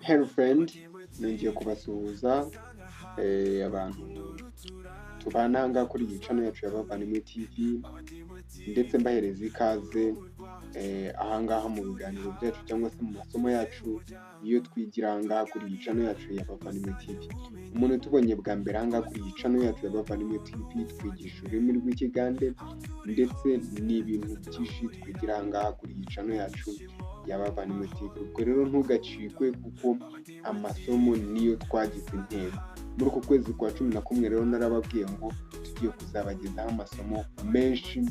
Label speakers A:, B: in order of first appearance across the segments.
A: Hello friend, nongeye kubasuhuza abantu tubana aha ngaha kuri iyi channel yacu ya Bavandimwe TV, ndetse mbahereza ikaze aha ngaha mu biganiro byacu cyangwa se mu masomo yacu iyo twigira aha ngaha kuri iyi channel yacu ya Bavandimwe TV. Umuntu utubonye bwa mbere aha ngaha kuri iyi channel yacu ya Bavandimwe TV, twigisha ururimi rw'Ikigande ndetse n'ibintu byinshi twigira aha ngaha kuri iyi channel yacu ya Bavandimwe TV. Ubwo rero ntugacikwe kuko amasomo niyo twagize intego. Muri uku kwezi kwa 11 rero narababwiye ngo tugiye kuzabagezaho amasomo menshi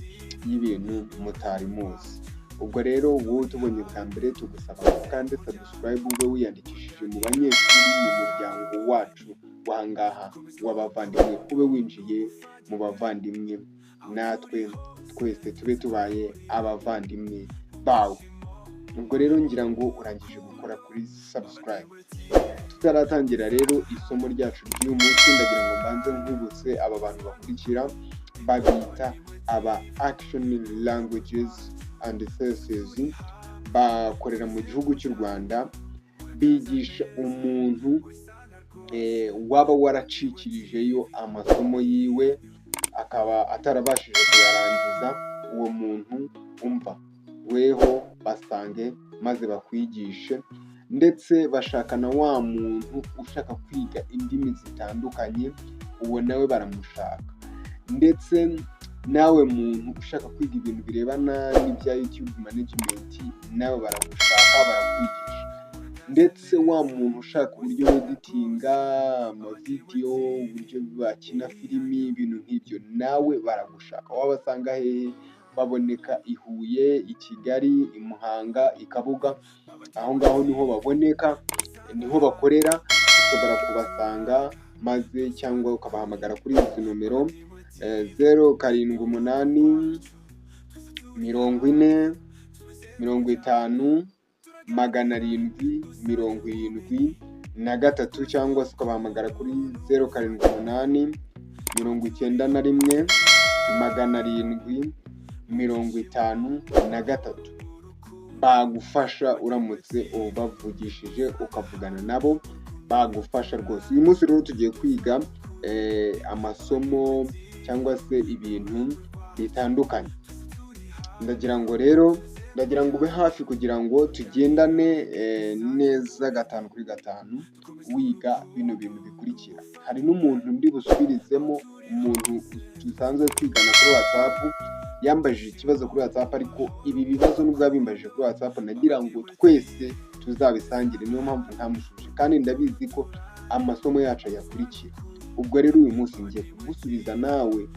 A: y'ibintu mutari muzi. Ubwo rero wowe utubonye bwa mbere, tugusaba ngo ukande subscribe, ube wiyandikishije mu banyeshuri, mu muryango wacu w'aha ngaha w'abavandimwe, ube winjiye mu bavandimwe, natwe twese tube tubaye abavandimwe bawe. Ubwo rero ngira ngo urangije gukora kuri subscribe. Tutaratangira rero isomo ryacu ry'uyu munsi, ndagira ngo mbanze nkubutse aba bantu bakurikira, babita aba Action Languages and Services, bakorera mu gihugu cy'u Rwanda, bigisha umuntu waba waracikirijeyo amasomo yiwe akaba atarabashije kuyarangiza. Uwo muntu, umva, weho basange maze bakwigishe. Ndetse bashaka na wa muntu ushaka kwiga indimi zitandukanye, uwo nawe baramushaka. Ndetse nawe muntu ushaka kwiga ibintu birebana n'ibya YouTube management, nawe baragushaka, barakwigisha. Ndetse wa muntu ushaka uburyo weditinga amavidewo, uburyo bakina filimi, ibintu nk'ibyo, nawe baragushaka. Wabasanga hehe? Baboneka i Huye, i Kigali, i Muhanga, i Kabuga, aho ngaho niho baboneka, niho bakorera. Ushobora kubasanga maze cyangwa ukabahamagara kuri izi nomero: 078 40 50 773, cyangwa se ukabahamagara kuri 078 91 753. Bagufasha uramutse ubavugishije, ukavugana nabo, bagufasha rwose. Uyu munsi rero tugiye kwiga amasomo cyangwa se ibintu bitandukanye. Ndagira ngo rero, ndagira ngo ube hafi kugira ngo tugendane neza gatanu kuri gatanu, wiga bino bintu bikurikira. Hari n'umuntu ndi busubirizemo, umuntu dusanzwe twigana kuri WhatsApp, yambajije ikibazo kuri WhatsApp, ariko ibi bibazo nubwo yabimbajije kuri WhatsApp, nagira ngo twese tuzabisangire, niyo mpamvu ntamushubije, kandi ndabizi ko amasomo yacu ayakurikira. Ubwo rero uyu munsi ngiye kugusubiza nawe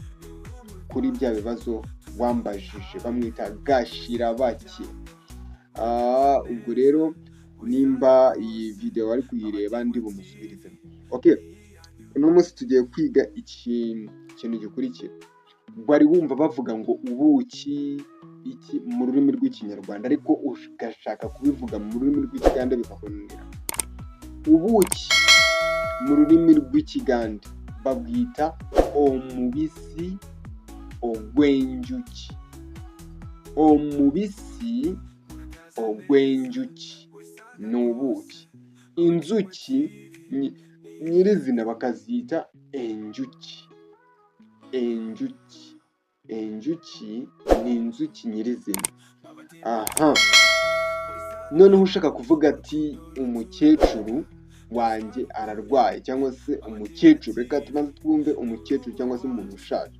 A: kuri bya bibazo wambajije. Bamwita Gashirabake. Ubwo rero nimba iyi video ari kuyireba, ndi bumusubirize. Okay, uno munsi tugiye kwiga ikintu gikurikira. Wari wumva bavuga ngo ubuki iki mu rurimi rw'Ikinyarwanda, ariko ugashaka kubivuga mu rurimi rw'Ikigande bikakunanira? Ubuki mu rurimi rw'Ikigande babwita omubisi ogw'enjuki. Omubisi ogw'enjuki ni ubuki. Inzuki nyirizina bakazita enjuki. Enjuki, enjuki ni inzuki nyirizina. Aha noneho ushaka kuvuga ati umukecuru wanjye ararwaye, cyangwa se umukecuru, reka tubanze twumve umukecuru cyangwa se umuntu ushaje.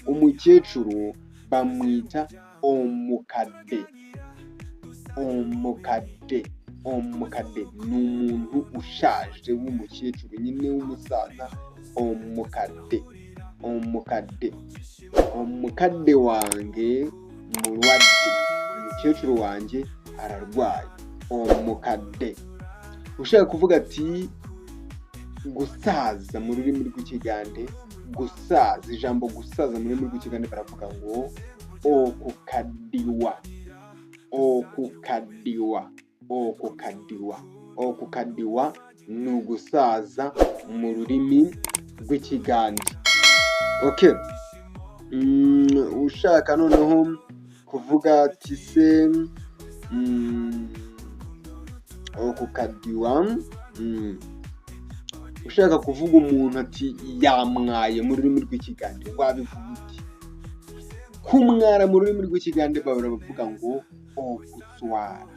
A: Umukecuru bamwita omukadde. Omukadde, omukadde ni umuntu ushaje w'umukecuru nyine, w'umusaza. Omukadde, omukadde, omukadde wange mulwadde, umukecuru wanjye ararwaye. Omukadde. Ushaka kuvuga ati gusaza mu rurimi rw'Ikigande, gusaza, ijambo gusaza mu rurimi rw'Ikigande baravuga ngo okukaddiwa. Okukaddiwa, okukaddiwa, okukaddiwa ni ugusaza mu rurimi rw'Ikigande. Okay, ushaka noneho kuvuga ati se Okukadiwa. Ushaka kuvuga umuntu ati yamwaye mu rurimi rw'Ikigande wabivuga iki? Kumwara mu rurimi rw'Ikigande baravuga ngo okuswara.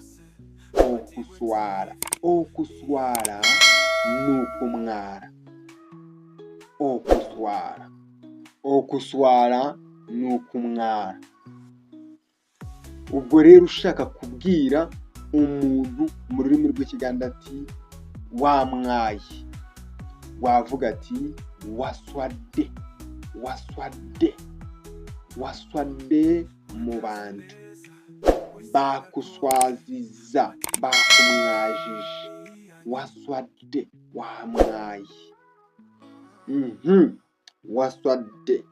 A: Okuswara. Okuswara ni ukumwara. Okuswara. Okuswara ni ukumwara. Ubwo rero ushaka kubwira umuntu mu rurimi rw'Ikigande ati wamwaye, wavuga ati waswade, waswade, waswade mu bantu, bakuswaziza, bakumwajije, waswade, wamwaye. Waswade,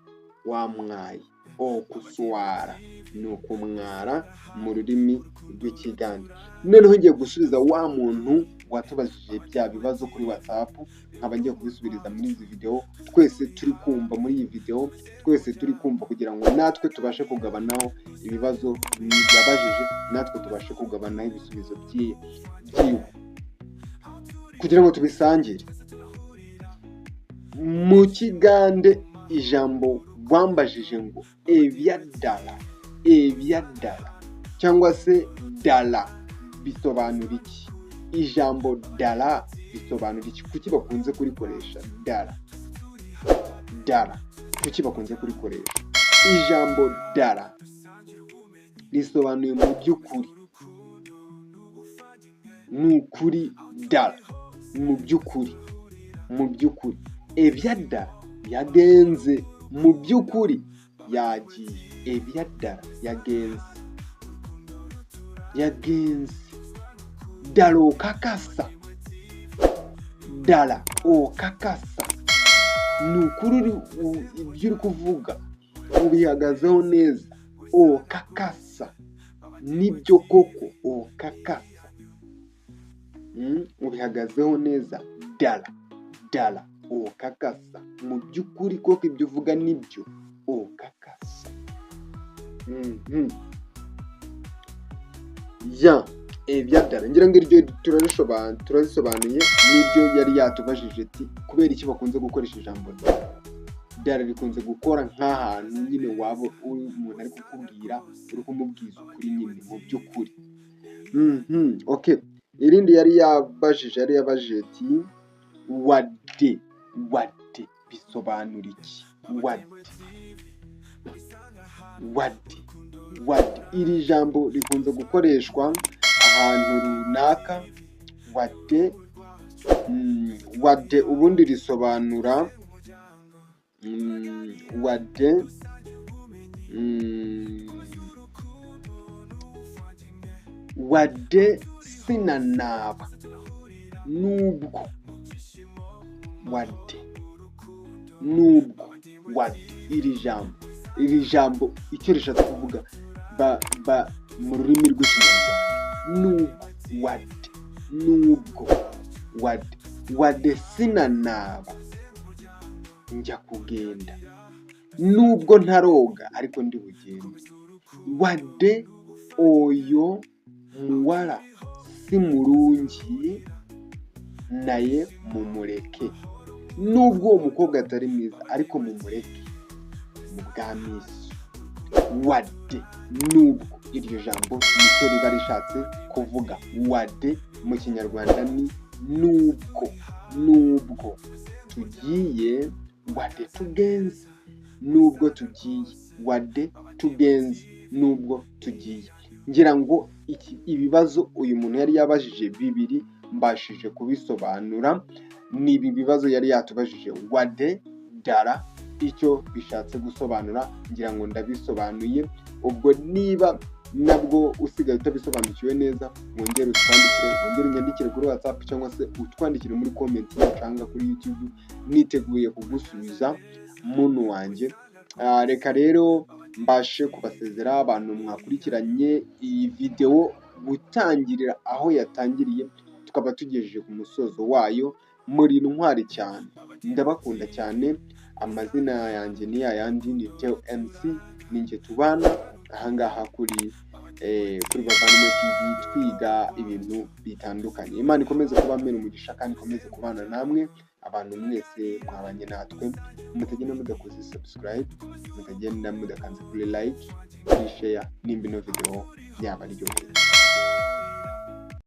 A: wamwaye. Okuswara ni ukumwara mu rurimi rw'Ikigande. Noneho ngiye gusubiza wa muntu watubajije bya bibazo kuri WhatsApp, nkaba ngiye kubisubiriza muri izi video twese turi kumva, muri iyi video twese turi kumva, kugira ngo natwe tubashe kugabanaho ibibazo yabajije, natwe tubashe kugabanaho ibisubizo byiwe kugira ngo tubisangire. Mu Kigande ijambo wambajije ngo ebyadala, ebyadala cyangwa se dala bisobanura iki? Ijambo dala bisobanura iki? Kuki bakunze kurikoresha dala? Dala kuki bakunze kurikoresha? Ijambo dala risobanuye mu by'ukuri, ni ukuri. Dala mu by'ukuri, mu by'ukuri. Ebyadala yagenze, mu by'ukuri yagiye. Ebyadala yagenze, yagenze. Dala okakasa, dala okakasa, ni ukuri ibyo uri kuvuga ubihagazeho neza. Okakasa nibyo koko, okakasa ubihagazeho neza. Dala, dala okakasa, mu by'ukuri koko ibyo uvuga nibyo, okakasa. Ya ebyadala ngira ngo iryo turazisobanuye, n'ibyo yari yatubajije ati kubera iki bakunze gukoresha ijambo dala. Dala rikunze gukora nk'ahantu nyine waba umuntu ari kukubwira, uri kumubwiza ukuri nyine mu by'ukuri. Okay, irindi yari yabajije, yari yabajije ati wade, wade bisobanura iki? Wade, wade, wade. Iri jambo rikunze gukoreshwa ahantu runaka. Wade, wade ubundi risobanura wade, wade sinanaba nubwo, wade nubwo, wade. Iri jambo, iri jambo icyo rishatse kuvuga ba mu rurimi rw'Ikinyarwanda nubwo, wade nubwo, wade, wade sinanaba njya kugenda, nubwo ntaroga ariko ndi bugende. Wade oyo muwala si murungi naye mumureke, nubwo uwo mukobwa atari mwiza ariko mumureke mu bwamisi. Wade nubwo, iryo jambo nicyo riba rishatse kuvuga. Wade mu Kinyarwanda ni nubwo, nubwo tugiye, wade tugenze, nubwo tugiye, wade tugenze, nubwo tugiye. Ngira ngo ibibazo uyu muntu yari yabajije bibiri mbashije kubisobanura. Ni ibi bibazo yari yatubajije, wade, dala, icyo bishatse gusobanura, ngira ngo ndabisobanuye. Ubwo niba nabwo usigaye utabisobanukiwe neza, wongere utwandikire, wongere unyandikire kuri WhatsApp cyangwa se utwandikire muri comment yacu kuri YouTube, niteguye kugusubiza muntu wanjye. Reka rero mbashe kubasezera abantu mwakurikiranye iyi video gutangirira aho yatangiriye, tukaba tugejeje ku musozo wayo. Muri intwari cyane, ndabakunda cyane. Amazina yanjye ni yayandi, ni Theo MC, ninjye tubana ahangaha kuri kuri Bavandimwe TV twiga ibintu bitandukanye. Imana ikomeze kubamera umugisha kandi ikomeze kubana namwe, abantu mwese mwabanye natwe. Mutagenda mudakoze subscribe, mutagenda mudakanze kuri like, kuri share, nimba ino video yaba aryoheye.